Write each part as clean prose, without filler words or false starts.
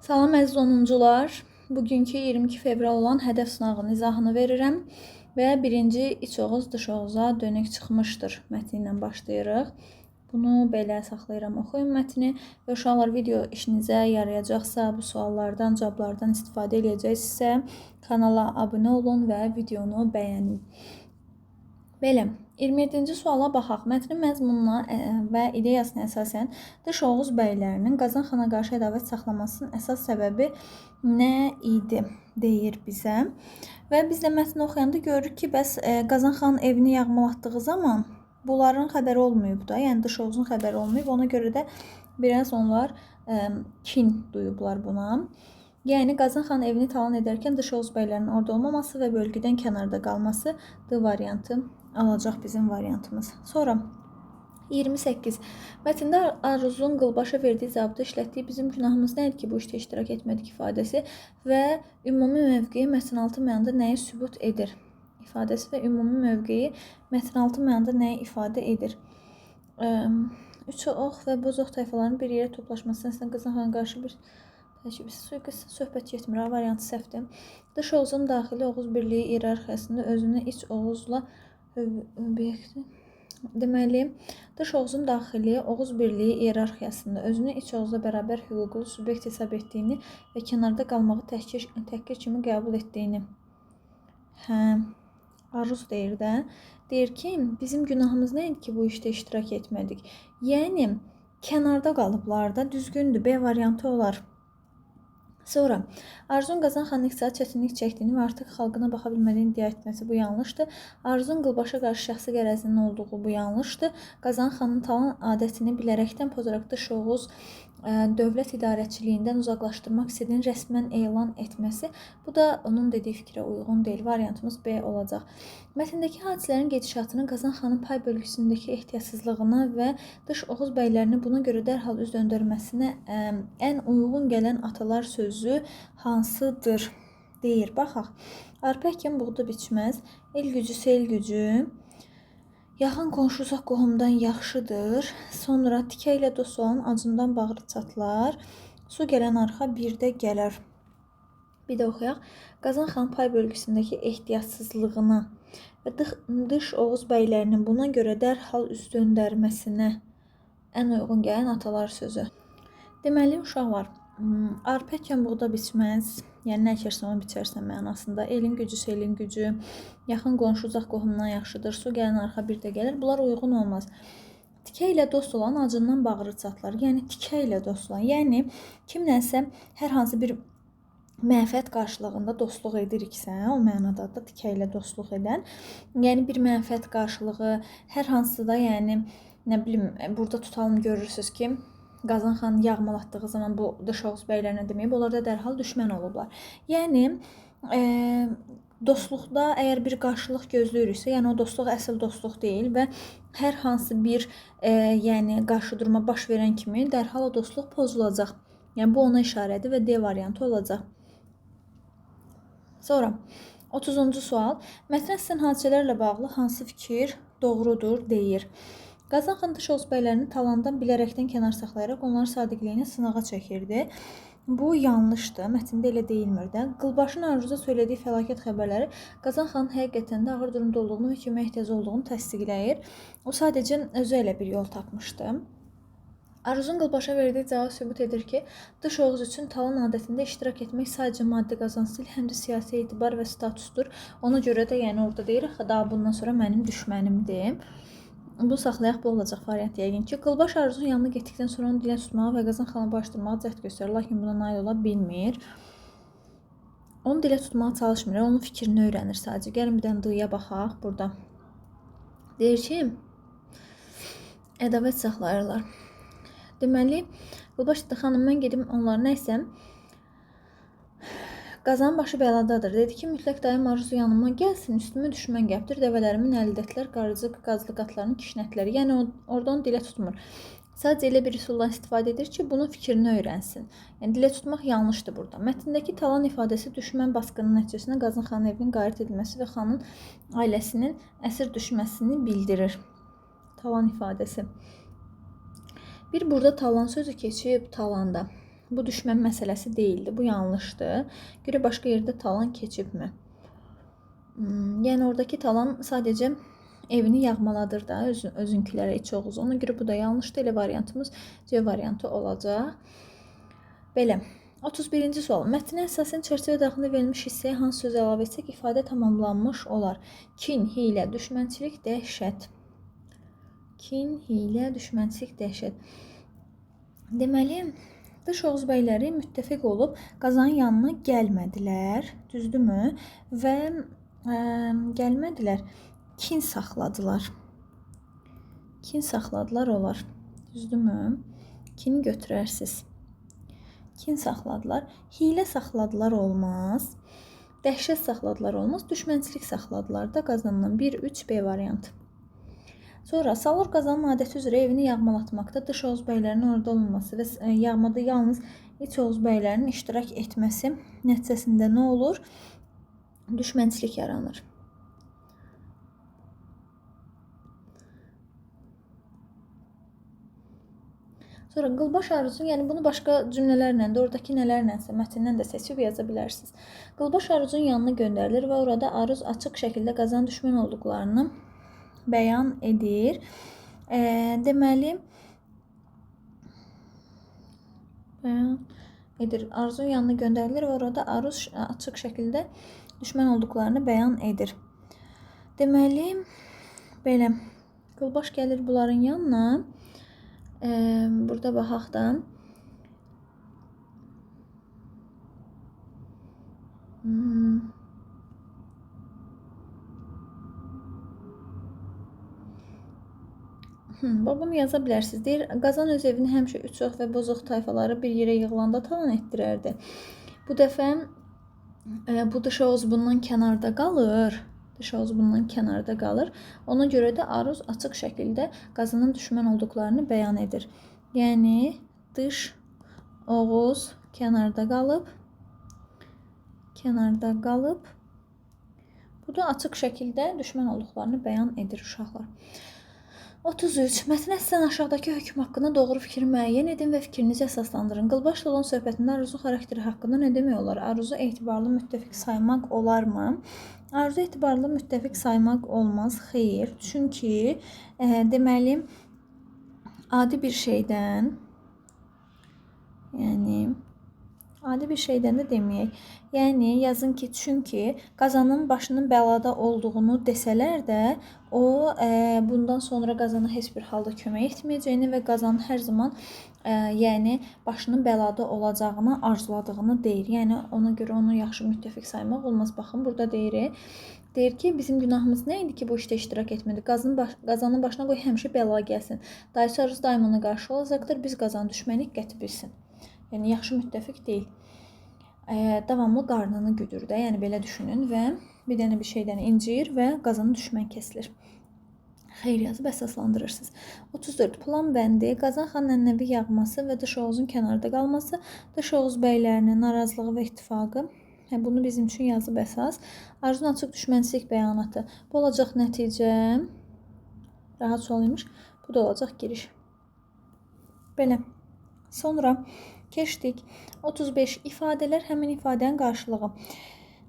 Salam əziz 10-cular. Bugünkü 22 fevral olan hədəf sınağının izahını verirəm və birinci iç Oğuz dış Oğuza dönük çıxmışdır mətni ilə başlayırıq. Bunu belə saxlayıram, oxuyun mətni və uşaqlar video işinizə yarayacaqsa, bu suallardan, cavablardan istifadə eləyəcəksinizsə, kanala abunə olun və videonu bəyənin. Belə, 27-ci suala baxaq. Mətnin məzmununa və ideyasına əsasən dış Oğuz bəylərinin Qazan xana qarşı ədavət saxlamasının əsas səbəbi nə idi deyir bizə. Və biz də mətni oxuyanda görürük ki, bəs Qazan xanın evini yağmalatdığı zaman bunların xəbəri olmayıb da, yəni dış Oğuzun xəbəri olmayıb. Ona görə də biraz onlar kin duyublar buna. Yəni Qazan xanın evini talan edərkən dış Oğuz bəylərinin orada olmaması və bölgüdən kənarda qalması D variantı alacaq bizim variantımız. Sonra 28. Mətndə Aruzun Qılbaşa verdiyi cavabda işlətdiyi bizim günahımız nə idi ki, bu işdə iştirak etmədik ifadəsi və ümumi mövqeyi mətnaltı mənada nəyi sübut edir? İfadəsi və ümumi mövqeyi mətnaltı mənada nəyi ifadə edir? Üç ox və boz ox tayfalarının bir yerə toplaşması əslində Qazan xana qarşı bir tərkibisi sui-qisd söhbət getmir. A variantı səhvdir. Dış Oğuzun daxili Oğuz birliyi iyerarxiyasında özünü iç Oğuzla obyekti. Deməli, dış Oğuzun daxili Oğuz birliyi iyerarxiyasında özünü iç Oğuzla bərabər hüquqlu subyekt hesab etdiyini və kənarda qalmağı təhqir kimi qəbul etdiyini. Hə, Aruz deyir də. Deyir ki, bizim günahımız nə idi ki, bu işdə iştirak etmədik? Yəni, kənarda qalıblar da, düzgündür. B variantı olar. Sonra Arzun Qazan xanın iqtisadi çətinlik çəkdiyini və artıq xalqına baxa bilmədiyini iddia etməsi bu yanlışdır. Arzun Qılbaşa qarşı şəxsi qərəzinin olduğu bu yanlışdır. Qazan xanın talan adətini bilərəkdən pozaraq dış Oğuz dövlət idarəçiliyindən uzaqlaşdırmaq istədiyini rəsmən elan etməsi, bu da onun dediyi fikrə uyğun deyil. Variantımız B olacaq. Mətndəki hadisələrin gedişatını Qazan xanın pay bölgüsündəki ehtiyatsızlığına və dış Oğuz bəylərini buna görə dərhal üz döndərməsinə ən uyğun gələn atalar sözü hansıdır? Deyir. Baxaq. Arpa əkən buğda biçməz, el gücü sel gücü, yaxın qonşu uzaq qohumdan yaxşıdır. Sonra tikə ilə dost olan acından bağrı çatlar. Su gələn arxa bir də gələr. Bir də oxuyaq. Qazan xan pay bölgüsündəki ehtiyatsızlığına və dış Oğuz bəylərinin buna görə dərhal üz döndərməsinə ən uyğun gələn atalar sözü. Deməli, uşaqlar, arpa əkən buğda biçməz. Yəni, nə əkərsən, onu biçərsən mənasında. Elin gücü, selin gücü, yaxın qonşu uzaq qohumdan yaxşıdır, su gələn arxa bir də gəlir. Bunlar uyğun olmaz. Tikə ilə dost olan acından bağrı çatlar. Yəni, tikə ilə dost olan. Yəni, kimlənsə hər hansı bir mənfəət qarşılığında dostluq ediriksə, o mənada da tikə ilə dostluq edən. Yəni, bir mənfəət qarşılığı hər hansı da, yəni, nə bilim, burada tutalım görürsünüz ki, Qazan xan yağmalatdığı zaman bu dış Oğuz bəylərinə deməyib, onlar da dərhal düşmən olublar. Yəni, dostluqda əgər bir qarşılıq gözləyiriksə, yəni o dostluq əsl dostluq deyil və hər hansı bir yəni qarşı durma baş verən kimi dərhal o dostluq pozulacaq. Yəni, bu ona işarədir və D variantı olacaq. Sonra 30-cu sual. Mətnə əsasən hadisələrlə bağlı hansı fikir doğrudur deyir. Qazan xan dış Oğuz bəylərini talandan bilərəkdən kənar saxlayaraq onların sadiqliyini sınağa çəkirdi. Bu yanlışdır. Mətndə elə deyilmir də. Qılbaşın Aruza söylədiyi fəlakət xəbərləri Qazan xanın həqiqətən də ağır durumda olduğunu və köməyə ehtiyacı olduğunu təsdiqləyir. O sadəcə özü elə bir yol tapmışdı. Aruzun Qılbaşa verdiyi cavab sübut edir ki, dış Oğuz üçün talan adətində iştirak etmək sadəcə maddi qazanc deyil, həm də siyasi etibar və statusdur. Ona görə də yəni orada deyir, axı daha bundan sonra mənim düşmənimdir. Bu saxlayaq, bu olacaq variant yəqin ki. Qılbaş Aruzun yanına getdikdən sonra onu dilə tutmağa və Qazan xanı barışdırmağa cəhd göstərir, lakin buna nail ola bilmir. Onu dilə tutmağa çalışmır, onun fikrini öyrənir sadəcə. Gəlin bir dənə D-ya baxaq burada. Deyir ki, ədavət saxlayırlar. Deməli, Qılbaş dedi, xanım, mən gedim onlara nəsə. Qazanın başı bəladadır. Dedi ki, mütləq dayım Arzu yanıma gəlsin, üstümə düşmən gəpdir, dəvələrimi nəlidətlər, qarıcı, qazlı qatlarını kişnətlər. Yəni, orada onu dilə tutmur. Sadəcə elə bir üsuldan istifadə edir ki, bunun fikrini öyrənsin. Yəni, dilə tutmaq yanlışdır burada. Mətndəki talan ifadəsi düşmən basqının nəticəsində Qazan xanın evinin qayırt edilməsi və xanın ailəsinin əsir düşməsini bildirir. Talan ifadəsi. Bir burada talan sözü keçib talanda. Bu düşmən məsələsi deyildi. Bu yanlışdır. Görə başqa yerdə talan keçibmi? Yəni oradakı talan sadəcə evini yağmaladır da özünkülərə iç Oğuz. Ona görə bu da yanlışdır. Elə variantımız C variantı olacaq. Belə. 31-ci sual. Mətnə əsasən çərçivə daxilində verilmiş hissəyə hansı söz əlavə etsək ifadə tamamlanmış olar? Kin, hiylə, düşmənçilik, dəhşət. Kin, hiylə, düşmənçilik, dəhşət. Deməli, dış Oğuz bəyləri müttəfiq olub Qazanın yanına gəlmədilər, düzdürmü? Və gəlmədilər, kin saxladılar. Kin saxladılar olar, düzdürmü? Kini götürərsiniz. Kin saxladılar, hiylə saxladılar olmaz, dəhşət saxladılar olmaz, düşmənçilik saxladılar da Qazandan. 1, 3, B variantı. Sonra Salur Qazanın adəti üzrə evini yağmalatmaqda dış Oğuz bəylərinin orada olmaması və yağmada yalnız iç Oğuz bəylərinin iştirak etməsi nəticəsində nə olur? Düşmənçilik yaranır. Sonra Qılbaş Aruzun, yəni bunu başqa cümlələrlə də, oradakı nələrlənsə mətndən də seçib yaza bilərsiniz. Qılbaş Aruzun yanına göndərilir və orada Aruz açıq şəkildə Qazan düşmən olduqlarını bəyan edir. Deməli, bəyan edir. Aruzun yanına göndərilir və orada Aruz açıq şəkildə düşmən olduqlarını bəyan edir. Deməli, belə, Qılbaş gəlir bunların yanına. Burada baxaq da. Bunu yaza bilərsiniz. Deyir, Qazan öz evini həmişə üç ox və bozoq tayfaları bir yerə yığılanda talan etdirərdi. Bu dəfə bu dış Oğuz bundan kənarda qalır. Dış Oğuz bundan kənarda qalır. Ona görə də Aruz açıq şəkildə Qazanın düşmən olduqlarını bəyan edir. Yəni, dış Oğuz kənarda qalıb. Kənarda qalıb. Bu da açıq şəkildə düşmən olduqlarını bəyan edir uşaqlar. 33. Mətnə əsasən aşağıdakı hökm haqqında doğru fikri müəyyən edin və fikrinizi əsaslandırın. Qılbaşla olan söhbətində Aruzun xarakteri haqqında nə demək olar? Aruzu etibarlı müttəfiq saymaq olarmı? Aruzu etibarlı müttəfiq saymaq olmaz. Xeyr. Çünki deməli, adi bir şeydən, yəni adi bir şeydən də deməyək. Yəni, yazın ki, çünki Qazanın başının bəlada olduğunu desələr də, o, bundan sonra Qazana heç bir halda kömək etməyəcəyini və Qazanın hər zaman yəni, başının bəlada olacağını arzuladığını deyir. Yəni, ona görə onu yaxşı müttəfiq saymaq olmaz. Baxın, burada deyir. Deyir ki, bizim günahımız nə idi ki, bu işdə iştirak etmədik? Qazanın başına qoy həmişə bəla gəlsin. Dayısı Aruz daim ona qarşı olacaqdır. Biz Qazanı düşmənik, qəti bilsin. Yəni, yaxşı müttəfiq deyil. Davamlı qarnını güdür də, yəni belə düşünün və bir dənə bir şeydən inciyir və Qazanı düşmən kesilir. Xeyr yazıb əsaslandırırsınız. 34. Plan bəndi, Qazan xanın ənənəvi yağması və dış Oğuzun kənarda qalması, dış Oğuz bəylərinin narazılığı və ittifaqı. Bunu bizim üçün yazıb əsas. Aruzun açıq düşmənçilik bəyanatı. Bu olacaq nəticə. Rahat sual imiş. Bu da olacaq giriş. Belə. Sonra keçdik. 35. İfadələr həmin ifadənin qarşılığı.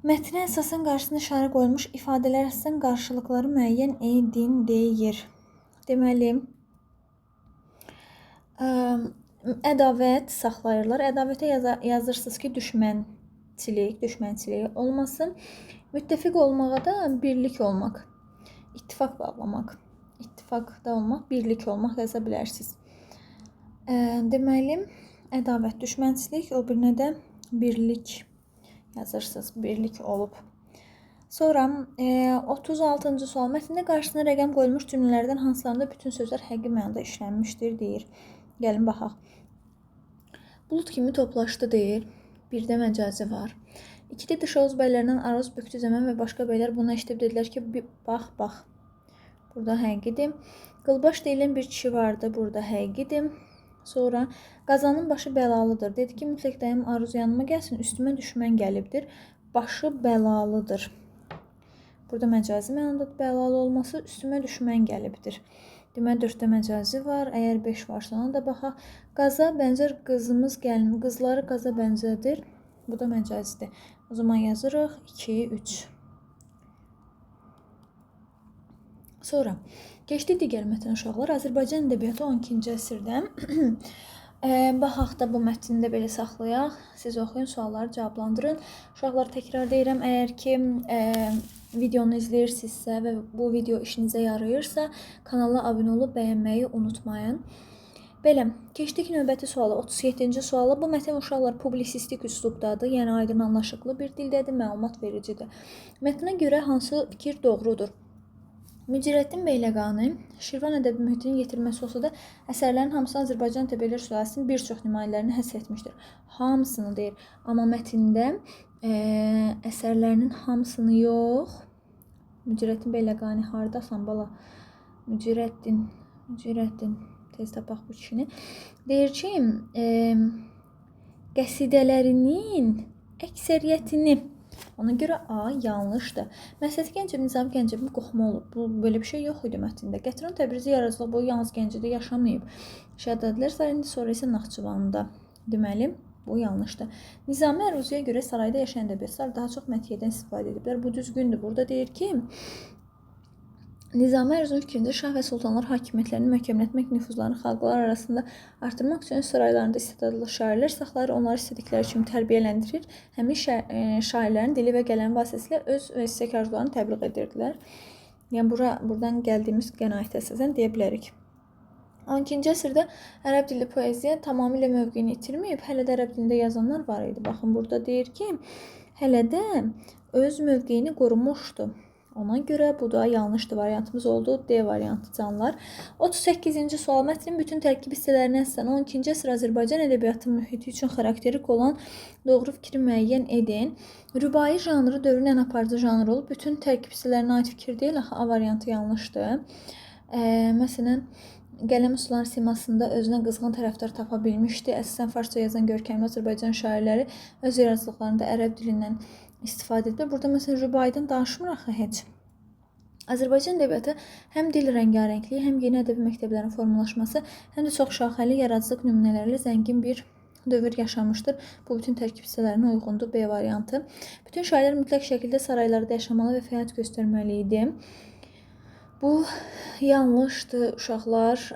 Mətnə əsasən qarşısına işarə qoyulmuş ifadələr əsasən qarşılıqları müəyyən edin deyir. Deməli, ədavət saxlayırlar. Ədavətə yazırsınız ki, düşmənçilik, düşmənçiliyi olmasın. Müttəfiq olmağa da birlik olmaq, ittifaq bağlamaq, ittifaqda olmaq, birlik olmaq yaza bilərsiniz. Deməli, ədavət, düşmənçilik, o birinə də birlik yazırsınız, birlik olub. Sonra 36-cı sual. Mətndə qarşısına rəqəm qoyulmuş cümlələrdən hansılarında bütün sözlər həqiqi mənada işlənmişdir deyir. Gəlin baxaq. Bulud kimi toplaşdı deyir. Birdə məcazi var. İkidə dış Oğuz bəylərindən Aruz, Büktü Zəmən və başqa bəylər bunu eşidib dedilər ki, bax, bax. Burada həqiqidir. Qılbaş deyilən bir kişi vardı. Burada həqiqidir. Sonra Qazanın başı bəlalıdır. Dedi ki, mütləq dayım Aruz yanıma gəlsin, üstümə düşmən gəlibdir. Başı bəlalıdır. Burada məcazi mənada bəlalı olması, üstümə düşmən gəlibdir. Deməli 4-də məcazi var. Əgər 5 varsa ona da baxaq. Qaza bənzər qızımız gəlin. Qızları qaza bənzədir. Bu da məcazidir. O zaman yazırıq 2, 3. Sonra keçdik digər mətnə uşaqlar. Azərbaycan ədəbiyyatı 12-ci əsrdə. Baxaq da bu mətni də belə saxlayaq. Siz oxuyun, sualları cavablandırın. Uşaqlar, təkrar deyirəm, əgər ki videonu izləyirsinizsə və bu video işinizə yarayırsa, kanala abunə olub bəyənməyi unutmayın. Belə, keçdik növbəti suala, 37-ci suala. Bu mətn uşaqlar publisistik üslubdadır, yəni aydın anlaşıqlı bir dildədir, məlumat vericidir. Mətnə görə hansı fikir doğrudur? Mücirəddin Beyləqani Şirvan ədəbi mühitinin yetirməsi olsa da, əsərlərin hamısını Azərbaycan Təbəələr sülaləsinin bir çox nümayəndələrini həsr etmişdir. Hamısını deyir. Amma mətndə əsərlərinin hamısını yox. Mücirəddin Beyləqani hardasan bala? Mücirəddin, tez tapaq bu kişini. Deyir ki, qəsidələrinin əksəriyyətini. Ona görə A yanlışdır. Məsəti Gəncəvi Nizami Gəncəvinin qohumu olub. Bu, belə bir şey yox idi mətndə. Qətran Təbrizi yaradıcılıq boyu yalnız Gəncədə yaşamayıb. Şəhzadələr sarayında, sonra isə Naxçıvanda. Deməli, bu yanlışdır. Nizami Əruziyə görə sarayda yaşayan ədəbiyyatçılar daha çox məthiyyədən istifadə ediblər. Bu düzgündür. Burada deyir ki, Nizami Əruzinin fikrində şah və sultanlar hakimiyyətlərini möhkəmlətmək, nüfuzlarını xalqlar arasında artırmaq üçün saraylarında istedadlı şairlər saxlayır, onları istədikləri kimi tərbiyələndirir. Həmin şairlərin dili və qələmi vasitəsilə öz istək arzularını təbliğ edirdilər. Yəni buradan gəldiyimiz qənaətə əsasən deyə bilərik. 12-ci əsrdə ərəb dilli poeziya tamamilə mövqeyini itirməyib, hələ də ərəb dilində yazanlar var idi. Baxın, burada deyir ki, hələ də öz mövqeyini qorumuşdu. Ona görə bu da yanlışdır. Variantımız oldu. D variantı canlar. 38-ci sual. Mətnin bütün tərkib hissələrinə əsasən 12-ci əsr Azərbaycan ədəbiyyatı mühiti üçün xarakterik olan doğru fikri müəyyən edin. Rübai janrı dövrün ən aparıcı janrı olub. Bütün tərkib hissələrinə aid fikir deyil. Axı A variantı yanlışdır. Məsələn, qələm ustaların simasında özünə qızğın tərəfdar tapa bilmişdi. Əsasən farsça yazan görkəmli Azərbaycan şairləri öz yaradıcılıqlarında ərəb dilindən istifadə edilir. Burada məsələn rübaidən danışmır axı heç. Azərbaycan ədəbiyyatı həm dil rəngarəngliyi, həm yeni ədəbi məktəblərin formalaşması, həm də çox şaxəli yaradıcılıq nümunələri ilə zəngin bir dövr yaşamışdır. Bu bütün tərkib hissələrinə uyğundur. B variantı. Bütün şairlər mütləq şəkildə saraylarda yaşamalı və fəaliyyət göstərməli idi. Bu yanlışdır uşaqlar.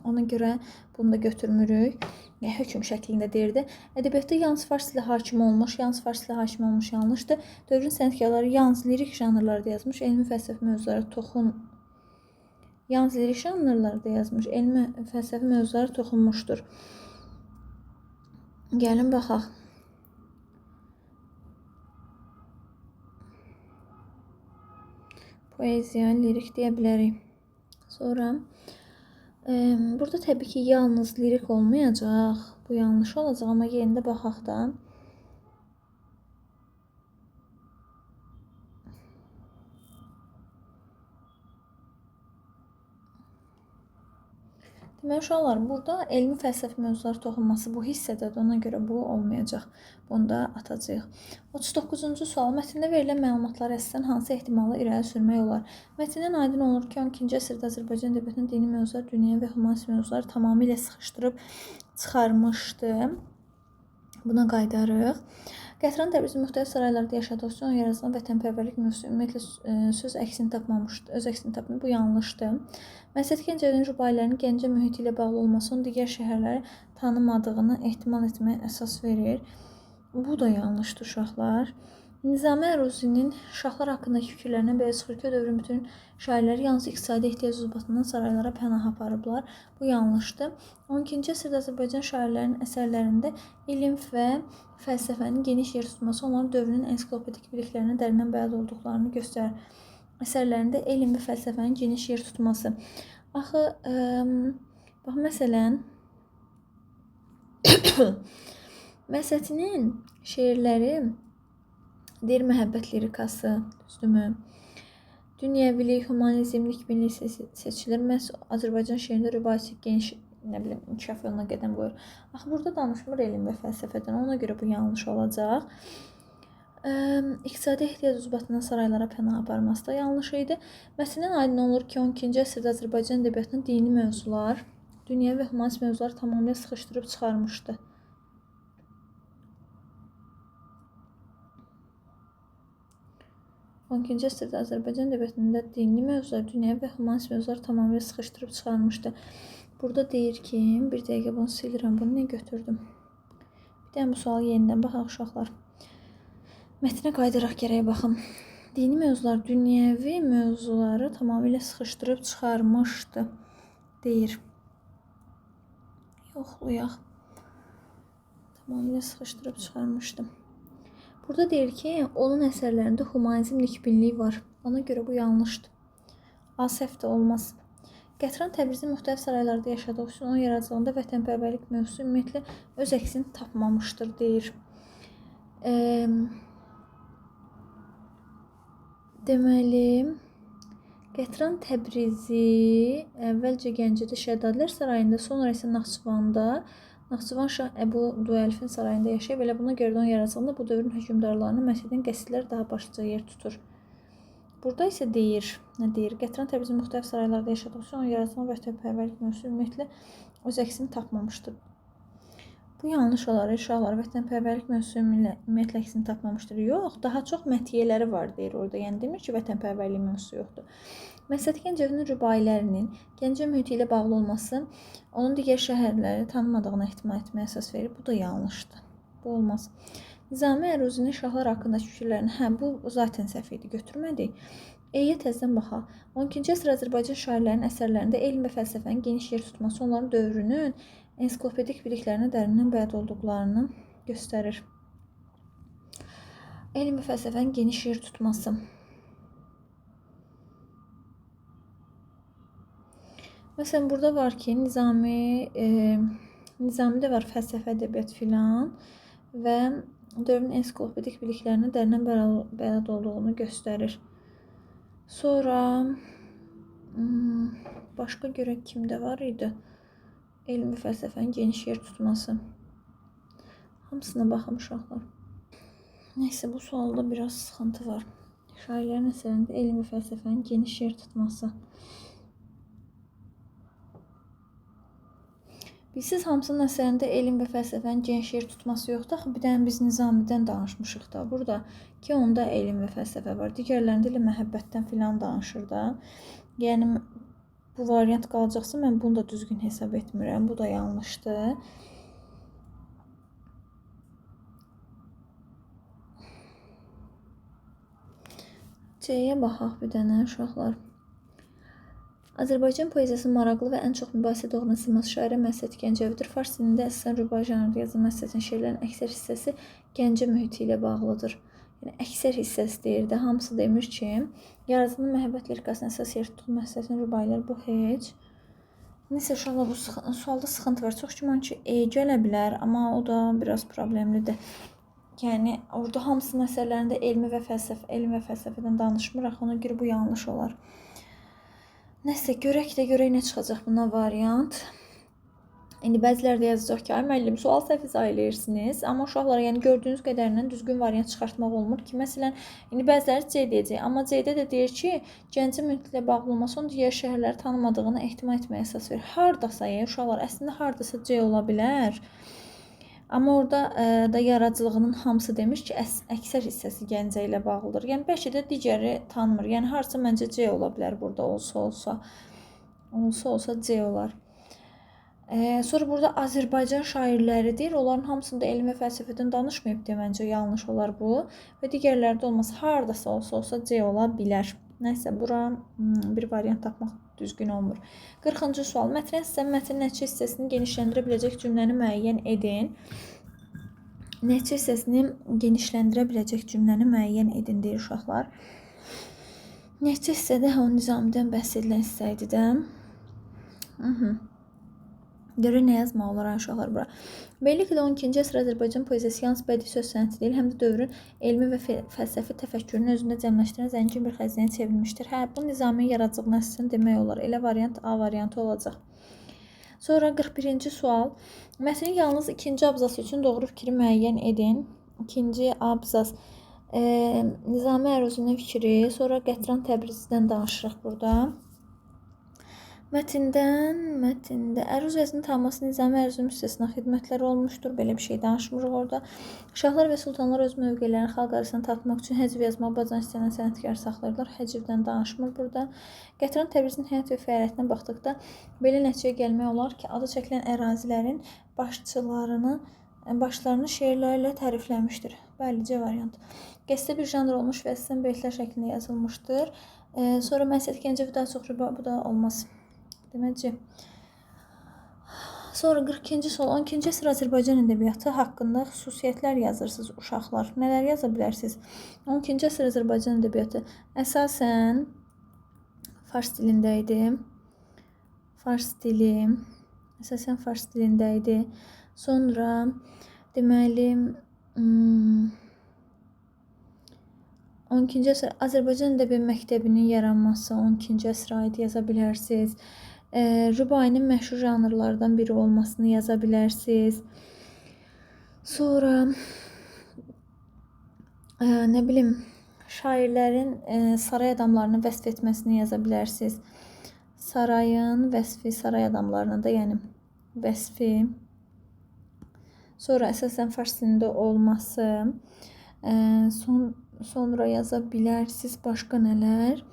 Ona görə bunu da götürmürük. Yəni, hökm şəklində deyirdi. Ədəbiyyatda yalnız fars dili hakim olmuş, yalnız fars dili hakim olmuş yanlışdır. Dövrün sənətkarları yalnız lirik janrlarda yazmış, elmi fəlsəfi mövzulara yalnız lirik janrlarda yazmış, elmi fəlsəfi mövzulara toxunmuşdur. Gəlin baxaq. Poeziya, lirik deyə bilərik. Sonra burada təbii ki, yalnız lirik olmayacaq. Bu yanlış olacaq, amma yenə də baxaq da. Deməli, uşaqlar, burada elmi fəlsəfi mövzular toxunması bu hissədədir. Ona görə bu olmayacaq. Bunu da atacağıq. 39-cu sual. Mətndə verilən məlumatlara əsasən hansı ehtimalı irəli sürmək olar? Mətndən aydın olur ki, 12-ci əsrdə Azərbaycan ədəbiyyatının dini mövzular, dünya və humanist mövzuları tamamilə sıxışdırıb çıxarmışdı. Buna qayıdarıq. Qətran Təbrizi müxtəlif saraylarda yaşadığı üçün yaradılan vətənpərvərlik mövzusu ümumiyyətlə söz əksini tapmamışdı. Öz əksini tapmayıb. Bu yanlışdır. Məsəti Gəncəvinin rübailərinin Gəncə mühiti ilə bağlı olması onun digər şəhərləri tanımadığını ehtimal etməyə əsas verir. Bu da yanlışdır uşaqlar. Nizami Əruzinin şahlar haqqındakı fikirlərindən belə çıxır ki, o dövrün bütün şairləri yalnız iqtisadi ehtiyac ucbatından saraylara pənah aparıblar. Bu yanlışdır. 12-ci əsrdə Azərbaycan şairlərinin əsərlərində elm və fəlsəfənin geniş yer tutması onların dövrünün ensiklopedik biliklərinə dərindən bələd olduqlarını göstərir. Əsərlərində elm və fəlsəfənin geniş yer tutması. Axı, bax, məsələn, Məsətinin şeirləri deyir məhəbbət lirikası, düzdürmü? Dünyəvilik, humanizm, nikbinlik seçilir. Məhz Azərbaycan şeirində rübaisi geniş, nə bilim, inkişaf yoluna qədəm qoyur. Axı, burada danışmır elm və fəlsəfədən, ona görə bu yanlış olacaq. İqtisadi ehtiyac ucbatından saraylara pənah aparması da yanlış idi. Mətndən aydın olur ki, 12-ci əsrdə Azərbaycan ədəbiyyatının dini mövzular, dünyəvi və humanist mövzular tamamilə sıxışdırıb çıxarmışdı. 12-ci əsrdə Azərbaycan ədəbiyyatında dini mövzular, dünyəvi və humanist mövzular tamamilə sıxışdırıb çıxarmışdı. Burada deyir ki, bir dəqiqə bunu silirəm, bunu niyə götürdüm? Bir dənə bu sualı yenidən baxaq uşaqlar. Mətnə qayıdaraq gərək baxım. Dini mövzular, dünyəvi mövzuları tamamilə sıxışdırıb çıxarmışdı, deyir. Yoxlayaq. Tamamilə sıxışdırıb çıxarmışdı. Burada deyir ki, onun əsərlərində humanizm nikbinliyi var. Ona görə bu yanlışdır. A səhv də olmaz. Qətran Təbrizi müxtəlif saraylarda yaşadığı üçün onun yaradıcılığında vətənpərvərlik mövzusu ümumiyyətlə öz əksini tapmamışdır, deyir. Deməli, Qətran Təbrizi əvvəlcə Gəncədə Şəddadilər sarayında, sonra isə Naxçıvanda, Naxçıvan Şah Əbu Duəlfin sarayında yaşayıb. Elə buna görə də onun yaradıcılığında bu dövrün hökmdarlarını məhz edən qəsidlər daha başlıca yer tutur. Burada isə deyir, nə deyir? Qətran Təbrizi müxtəlif saraylarda yaşadığı üçün onun yaradıcılığında vətənpərvərlik mövzusu ümumiyyətlə öz əksini tapmamışdır. Bu yanlış olar, uşaqlar, vətənpərvərlik mövzusu ümumiyyətlə əksini tapmamışdır. Yox, daha çox məthiyələri var deyir orada. Yəni demir ki, vətənpərvərlik mövzusu yoxdur. Məsəti Gəncəvinin rübailərinin Gəncə mühiti ilə bağlı olması onun digər şəhərləri tanımadığını ehtimal etməyə əsas verir. Bu da yanlışdır. Bu olmaz. Nizami Əruzinin şahlar haqqındakı fikirlərini, hə, bu zaten səhv idi, götürmədik. E-yə təzədən baxaq. 12-ci əsr Azərbaycan şairlərinin əsərlərində elm və fəlsəfənin geniş yer tutması onların dövrünün ensiklopedik biliklərinə dərindən bələd olduqlarını göstərir. Elm və fəlsəfənin geniş yer tutması. Məsələn, burada var ki, Nizamidə var fəlsəfə, ədəbiyyat filan və dövrün ensiklopedik biliklərinə dərindən bələd olduğunu göstərir. Sonra başqa görək kimdə var idi? Elm və fəlsəfənin geniş yer tutması. Hamısına baxım uşaqlar. Neysə, bu sualda biraz sıxıntı var. Şairlərin əsərində elm və fəlsəfənin geniş yer tutması. Bilsiz, hamısının əsərində elm və fəlsəfənin geniş yer tutması yoxdur. Axı, bir dənə biz Nizamidən danışmışıq da burada ki, onda elm və fəlsəfə var. Digərlərində elə məhəbbətdən filan danışır da. Yəni, bu variant qalacaqsa, mən bunu da düzgün hesab etmirəm. Bu da yanlışdır. C-yə baxaq bir dənə uşaqlar. Azərbaycan poeziyasının maraqlı və ən çox mübahisə doğuran siması şairə Məhsəti Gəncəvidir. Fars dilində əsasən rübai janrında yazılan Məhsətinin şeirlərinin əksər hissəsi Gəncə mühiti ilə bağlıdır. Yəni, əksər hissəsi deyir də, hamısı demir ki, yaradıcının məhəbbət lirikasının əsas yer tutduğu Məhsətinin rübailəri bu heç. Neysə, uşaqlar, bu sualda sıxıntı var. Çox güman ki, E gələ bilər, amma o da biraz problemlidir. Yəni, orada hamısının əsərlərində elmi və fəlsəfə, elm və fəlsəfədən danışmırıq, ona görə bu yanlış olar. Nəsə, görək də görək nə çıxacaq buna variant. İndi bəziləri də yazacaq ki, ay müəllim, sual səhv izah eləyirsiniz. Amma uşaqlara, yəni gördüyünüz qədərindən düzgün variant çıxartmaq olmur ki, məsələn, indi bəziləri C deyəcək. Amma C-də də deyir ki, Gəncə mühiti ilə bağlı olması onun digər şəhərləri tanımadığını ehtimal etməyə əsas verir. Hardasa, uşaqlar, əslində hardasa C ola bilər. Amma orada da yaradıcılığının hamısı demiş ki, əksər hissəsi Gəncə ilə bağlıdır. Yəni, bəlkə də digəri tanımır. Yəni, harasa məncə C ola bilər burada, olsa olsa. Olsa olsa C olar. Sonra burada Azərbaycan şairləri deyir. Onların hamısında elm və fəlsəfədən danışmayıb deyə məncə yanlış olar bu. Və digərləri də olmaz. Hardasa olsa olsa C ola bilər. Nəysə, bura bir variant tapmaq düzgün olmur. 40-cı sual. Mətnə hissə, mətnin nəticə hissəsini genişləndirə biləcək cümləni müəyyən edin. Nəticə hissəsini genişləndirə biləcək cümləni müəyyən edin, deyir uşaqlar. Nəticə hissədə o Nizamidən bəhs edilən hissə idi də. Görək nə yazmaq olar uşaqlar bura. Beləliklə də 12-ci əsr Azərbaycan poeziyası yalnız bədii söz sənəti deyil, həm də dövrün elmi və fəlsəfi təfəkkürünü özündə cəmləşdirən zəngin bir xəzinəyə çevrilmişdir. Hə, bu Nizaminin yaradıcılığına əsasən demək olar. Elə variant A variantı olacaq. Sonra 41-ci sual. Mətnin yalnız ikinci abzası üçün doğru fikri müəyyən edin. İkinci abzas. Nizami Əruzinin fikri, sonra Qətran Təbrizidən danışırıq burada. Mətndə əruz vəzninin tanınması Nizami Əruzinin müstəsna xidmətləri olmuşdur. Belə bir şey danışmırıq orada. Şahlar və sultanlar öz mövqelərini xalq arasında tanıtmaq üçün həcv yazmağı bacaran istəyən sənətkar saxlayırlar. Həcvdən danışmır burada. Qətran Təbrizinin həyat və fəaliyyətinə baxdıqda belə nəticəyə gəlmək olar ki, adı çəkilən ərazilərin başlarını şeirlərlə tərifləmişdir. Bəli, C variantı. Qəsdə bir janr olmuş və əsasən beytlər şəklində yazılmışdır. Sonra Məhsəti Gəncəvi daha çox rüba, bu da olmaz. Demək C. Sonra 42-ci sual. 12-ci əsr Azərbaycan ədəbiyyatı haqqında xüsusiyyətlər yazırsınız uşaqlar. Nələr yaza bilərsiniz? 12-ci əsr Azərbaycan ədəbiyyatı əsasən fars dilində idi. Fars dili əsasən fars dilində idi. Sonra deməli 12-ci əsr Azərbaycan Ədəbiyyat Məktəbinin yaranması 12-ci əsrə aid yaza bilərsiniz. Rübainin məşhur janrlardan biri olmasını yaza bilərsiniz. Sonra nə bilim, şairlərin saray adamlarını vəsf etməsini yaza bilərsiniz. Sarayın vəsfi, saray adamlarının da, yəni vəsfi. Sonra əsasən fars dilində olması. Sonra yaza bilərsiniz başqa nələr?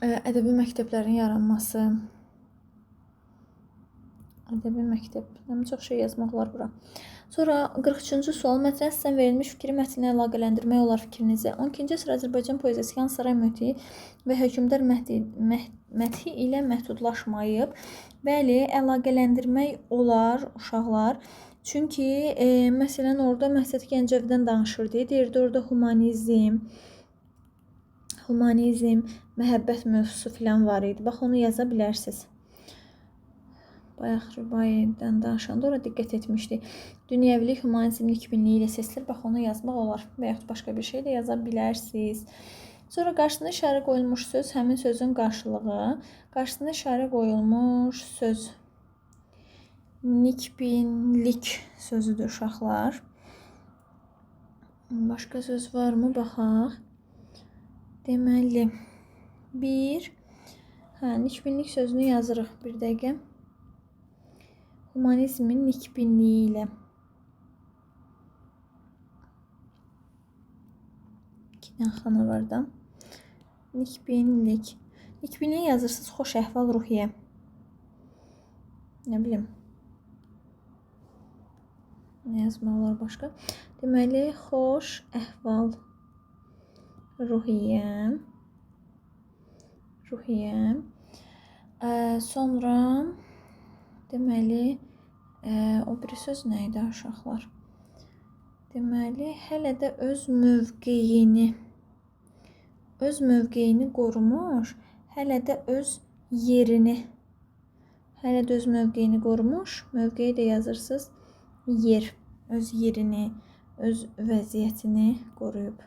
Ədəbi məktəblərin yaranması. Ədəbi məktəb. Çox şey yazmaq olar bura. Sonra 43-cü sual. Mətnə əsasən verilmiş fikri mətnlə əlaqələndirmək olar fikrinizi. 12-ci əsr Azərbaycan poeziyası yan saray mühiti və hökmdar məthi ilə məhdudlaşmayıb. Bəli, əlaqələndirmək olar uşaqlar. Çünki məsələn orada Məhsəti Gəncəvidən danışırdı. Deyirdi orada humanizm, məhəbbət mövzusu filan var idi. Bax, onu yaza bilərsiniz. Bayaq rübaidən danışanda ora diqqət etmişdik. Dünyəvilik, humanizm, nikbinliyi ilə seçilir. Bax, onu yazmaq olar və yaxud başqa bir şey də yaza bilərsiniz. Sonra qarşısına işarə qoyulmuş söz, həmin sözün qarşılığı. Qarşısına işarə qoyulmuş söz nikbinlik sözüdür uşaqlar. Başqa söz varmı? Baxaq. Deməli, bir, nikbinlik sözünü yazırıq bir dəqiqə. Humanizmin nikbinliyi ilə. İki dənə xana var da. Nikbinlik. Nikbinlik yazırsınız, xoş əhval, ruhiyyə. Nə bilim. Nə yazmaq olar başqa? Deməli, xoş əhval, ruhiyyə. Ruhiyyə. Sonra deməli, o biri söz nə idi uşaqlar? Deməli, hələ də öz mövqeyini qorumuş, hələ də öz yerini, hələ də öz mövqeyini qorumuş, mövqeyi də yazırsınız, yer, öz yerini, öz vəziyyətini qoruyub.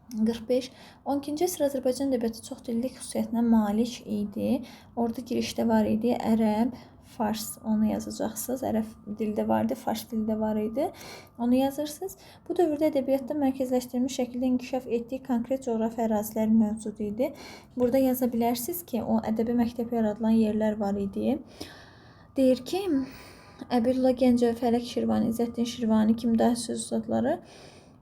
45. 12-ci əsr Azərbaycan ədəbiyyatı çox dillik xüsusiyyətinə malik idi. Orada girişdə var idi ərəb, fars, onu yazacaqsınız. Ərəb dildə var idi, fars dildə var idi. Onu yazırsınız. Bu dövrdə ədəbiyyatda mərkəzləşdirilmiş şəkildə inkişaf etdiyi konkret coğrafi ərazilər mövcud idi. Burada yaza bilərsiniz ki, o ədəbi məktəb yaradılan yerlər var idi. Deyir ki, Əbülullah Gəncəvi, Fələk Şirvani, İzzəddin Şirvani kimi daha söz ustadları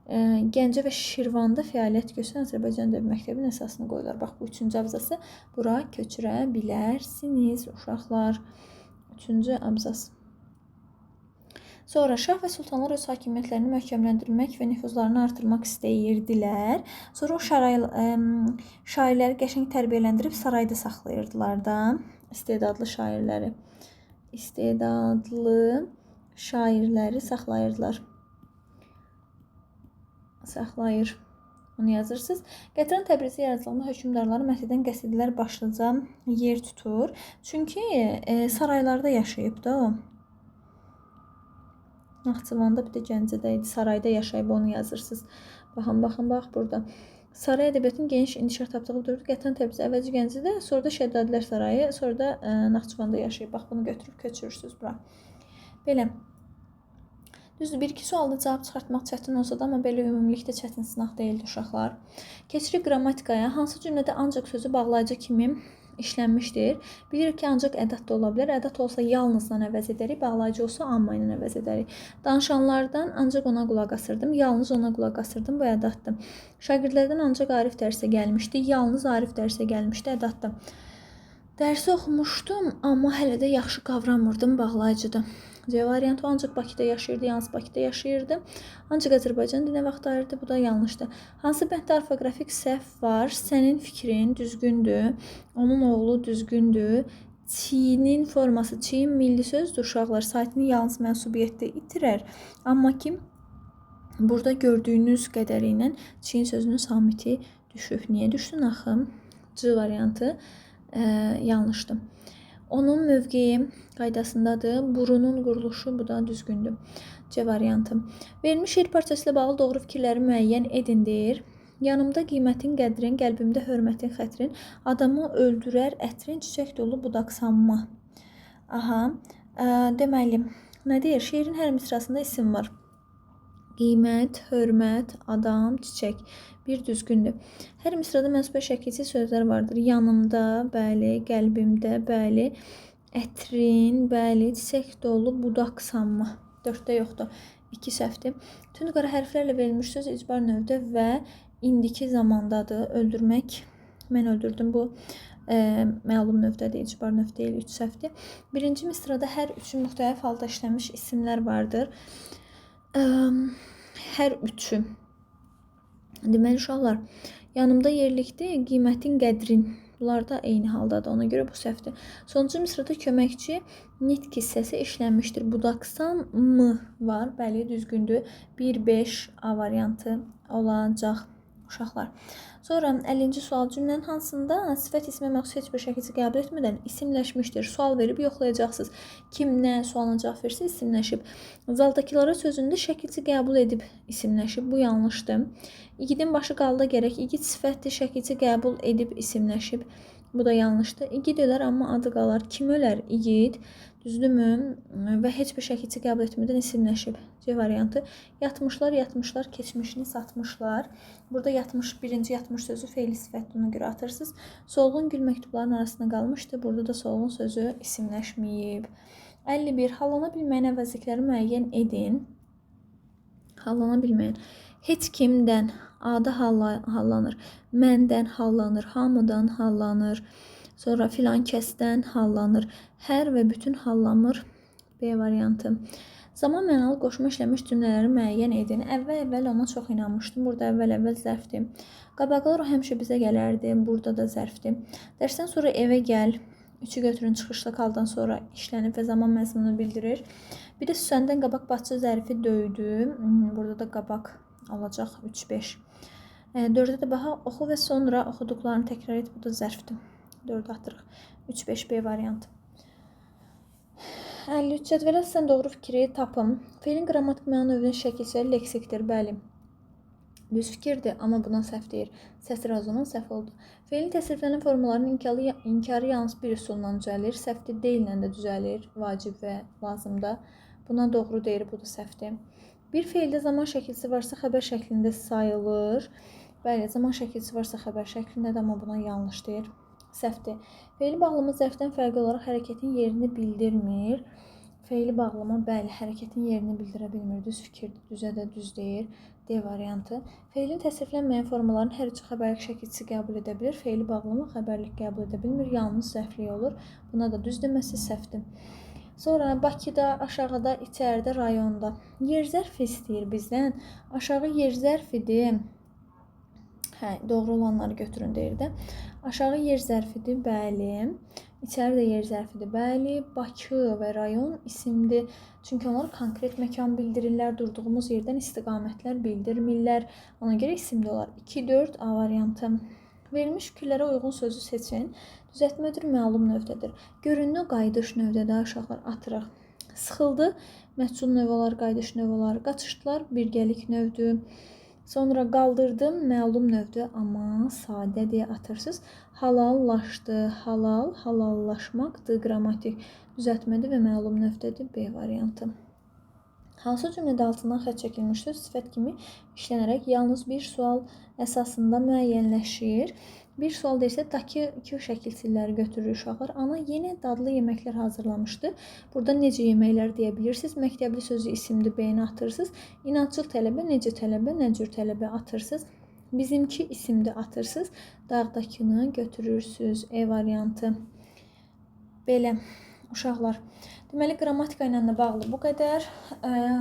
Gəncə və Şirvanda fəaliyyət göstərən Azərbaycan Ədəbi Məktəbinin əsasını qoyurlar. Bax, bu üçüncü abzası bura köçürə bilərsiniz uşaqlar. Üçüncü abzas. Sonra şah və sultanlar öz hakimiyyətlərini möhkəmləndirmək və nüfuzlarını artırmaq istəyirdilər. Sonra o şairləri qəşəng tərbiyələndirib sarayda saxlayırdılar da. İstedadlı şairləri. İstedadlı şairləri saxlayırdılar. Saxlayır. Onu yazırsınız. Qətran Təbrizi yaradıcılığında hökmdarları məhv edən qəsidələr başlıca yer tutur. Çünki saraylarda yaşayıb da o. Naxçıvanda bir də Gəncədə idi. Sarayda yaşayıb, onu yazırsınız. Baxın, baxın, bax burada. Saray ədəbiyyatının geniş inkişaf tapdığı dövrdə Qətran Təbrizi əvvəlcə Gəncədə, sonra da Şəddadilər sarayı, sonra da Naxçıvanda yaşayıb. Bax, bunu götürüb köçürürsünüz bura. Belə. Düzdür, bir-iki sualda cavab çıxartmaq çətin olsa da, amma belə ümumilikdə çətin sınaq deyildi uşaqlar. Keçirik qrammatikaya. Hansı cümlədə ancaq sözü bağlayıcı kimi işlənmişdir? Bilirik ki, ancaq ədad da ola bilər. Ədad olsa yalnızla əvəz edərik, bağlayıcı olsa amma ilə əvəz edərik. Danışanlardan ancaq ona qulaq asırdım, yalnız ona qulaq asırdım, bu ədaddır. Şagirdlərdən ancaq Arif dərsə gəlmişdi, yalnız Arif dərsə gəlmişdi, ədaddır. Dərsi oxumuşdum, amma hələ də yaxşı qavramırdım, bağlayıcıdır. C variantı, ancaq Bakıda yaşayırdı, yalnız Bakıda yaşayırdı. Ancaq Azərbaycan dilinə vaxt ayırdı, bu da yanlışdır. Hansı bənddə orfoqrafik səhv var? Sənin fikrin düzgündür, onun oğlu düzgündür. Çinin forması, çiyin milli sözdür uşaqlar, saytını yalnız mənsubiyyətdə itirər. Amma ki, burada gördüyünüz qədəri ilə çiyin sözünün samiti düşüb. Niyə düşsün axı? C variantı yanlışdır. Onun mövqeyi qaydasındadır. Burunun quruluşu, bu da düzgündür. C variantı. Verilmiş şeir parçası ilə bağlı doğru fikirləri müəyyən edin deyir. Yanımda qiymətin, qədrin, qəlbimdə hörmətin, xətrin, adamı öldürər ətrin, çiçək dolu budaq sanma. Aha, deməli, nə deyir? Şeirin hər misrasında isim var. Qiymət, hörmət, adam, çiçək. Bir düzgündür. Hər misrada mənsubə şəkilsiz sözlər vardır. Yanımda, bəli, qəlbimdə, bəli, ətrin, bəli, çiçək dolu budaq sanma. 4-də yoxdur. 2 səhvdir. Tünd qara hərflərlə verilmiş söz icbar növdə və indiki zamandadır. Öldürmək, mən öldürdüm, bu məlum növdədir, icbar növ deyil, 3 səhvdir. Birinci misrada hər üçü müxtəlif halda işlənmiş isimlər vardır. Hər üçü. Deməli, uşaqlar, yanımda yerlikdir, qiymətin, qədrin. Bunlar da eyni haldadır, ona görə bu səhvdir. Sonuncu misrada köməkçi nitq hissəsi işlənmişdir. Budaqsan m var, bəli, düzgündür. 1, 5 A variantı olacaq uşaqlar. Sonra 50-ci sual cümlənin hansında sifət ismə məxsus heç bir şəkilçi qəbul etmədən isimləşmişdir? Sual verib yoxlayacaqsınız. Kim nə sualına cavab versə isimləşib. Zaldakılara sözündə şəkilçi qəbul edib isimləşib. Bu yanlışdır. İgidin başı qalda gərək. İgid sifətdir, şəkilçi qəbul edib isimləşib. Bu da yanlışdır. İgid ölər, amma adı qalar. Kim ölər? İgid. Düzdürmü? Və heç bir şəkilçi qəbul etmədən isimləşib. C variantı. Yatmışlar, yatmışlar, keçmişini satmışlar. Burada yatmış, birinci yatmış sözü feili sifətdir, ona görə atırsınız. Solğun gül məktubların arasında qalmışdı. Burada da solğun sözü isimləşməyib. 51. Hallana bilməyən əvəzlikləri müəyyən edin. Hallana bilməyən. Heç kimdən adı hallanır, məndən hallanır, hamıdan hallanır, sonra filan kəsdən hallanır, hər və bütün hallanmır. B variantı. Zaman mənalı qoşma işləmiş cümlələri müəyyən edin. Əvvəl-əvvəl ona çox inanmışdım. Burada əvvəl-əvvəl zərfdir. Qabaqlar o həmişə bizə gələrdi. Burada da zərfdir. Dərsdən sonra evə gəl. 3-ü götürün çıxışlı kaldan sonra işlənib və zaman məzmunu bildirir. Bir də Süsəndən qabaq başçı zərfi döydü. Burada da qabaq olacaq 3-5. 4-də də baxaq, oxu və sonra oxuduqlarını təkrar et. Bu da zərfdir. 4-ü atırıq. 3-5 B variantı. 53. Cədvələ əsasən doğru fikri tapın. Feilin qrammatik məna növünün şəkilçiləri leksikdir. Bəli. Düz fikirdir, amma buna səhv deyir. Səsr o zaman səhv oldu. Feilin təsriflənən formalarının inkarı yalnız bir üsulla düzəlir. Səhvdir, deyillə də düzəlir. Vacib və lazım da. Buna doğru deyir, bu da səhvdir. Bir feildə zaman şəkilçisi varsa xəbər şəklində sayılır. Bəli, zaman şəkilçisi varsa xəbər şəklindədir, amma buna yanlış deyir. Səhvdir. Feili bağlama zərfdən fərqli olaraq hərəkətin yerini bildirmir. Feili bağlama, bəli, hərəkətin yerini bildirə bilmir. Düz fikirdir, düzə də düz deyir. D variantı. Feilin təsriflənməyən formalarının hər üçü xəbərlik şəkilçisi qəbul edə bilir. Feili bağlama xəbərlik qəbul edə bilmir. Yalnız zərflik olur. Buna da düz deməsi səhvdir. Sonra Bakıda, aşağıda, içəridə, rayonda. Yer zərfi istəyir bizdən. Aşağı yer zərfidir. Hə, doğru olanları götürün deyir də. Aşağı yer zərfidir, bəli. İçəri də yer zərfidir, bəli. Bakı və rayon isimdir. Çünki onlar konkret məkan bildirirlər, durduğumuz yerdən istiqamətlər bildirmirlər. Ona görə isimdə olar. 2, 4 A variantı. Verilmiş fikirlərə uyğun sözü seçin. Düzəltmədir, məlum növdədir. Görünür, qayıdış növdədir, uşaqlar, atırıq. Sıxıldı, məhcul növ olar, qayıdış növ olar. Qaçışdılar, birgəlik növdür. Sonra qaldırdım, məlum növdür, amma sadə deyə atırsınız. Halallaşdı, halal, halallaşmaqdır, qrammatik düzəltmədir və məlum növdədir, B variantı. Hansı cümlədə altından xətt çəkilmiş söz sifət kimi işlənərək yalnız bir sual əsasında müəyyənləşir? Bir sual deyirsə, dakı iki şəkilçiləri götürür uşaqlar. Ana yenə dadlı yeməklər hazırlamışdı. Burada necə yeməklər deyə bilirsiniz. Məktəbli sözü isimdir, B-ni atırsınız. İnadcıl tələbə, necə tələbə, nə cür tələbə atırsınız. Bizimki isimdir, atırsınız. Dağdakını götürürsünüz. E variantı. Belə uşaqlar. Deməli, qrammatika ilə də bağlı bu qədər.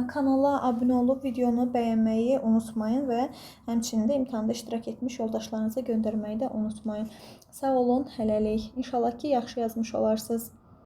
Kanala abunə olub videonu bəyənməyi unutmayın və həmçinin də imtahanda iştirak etmiş yoldaşlarınıza göndərməyi də unutmayın. Sağ olun, hələlik. İnşallah ki, yaxşı yazmış olarsınız.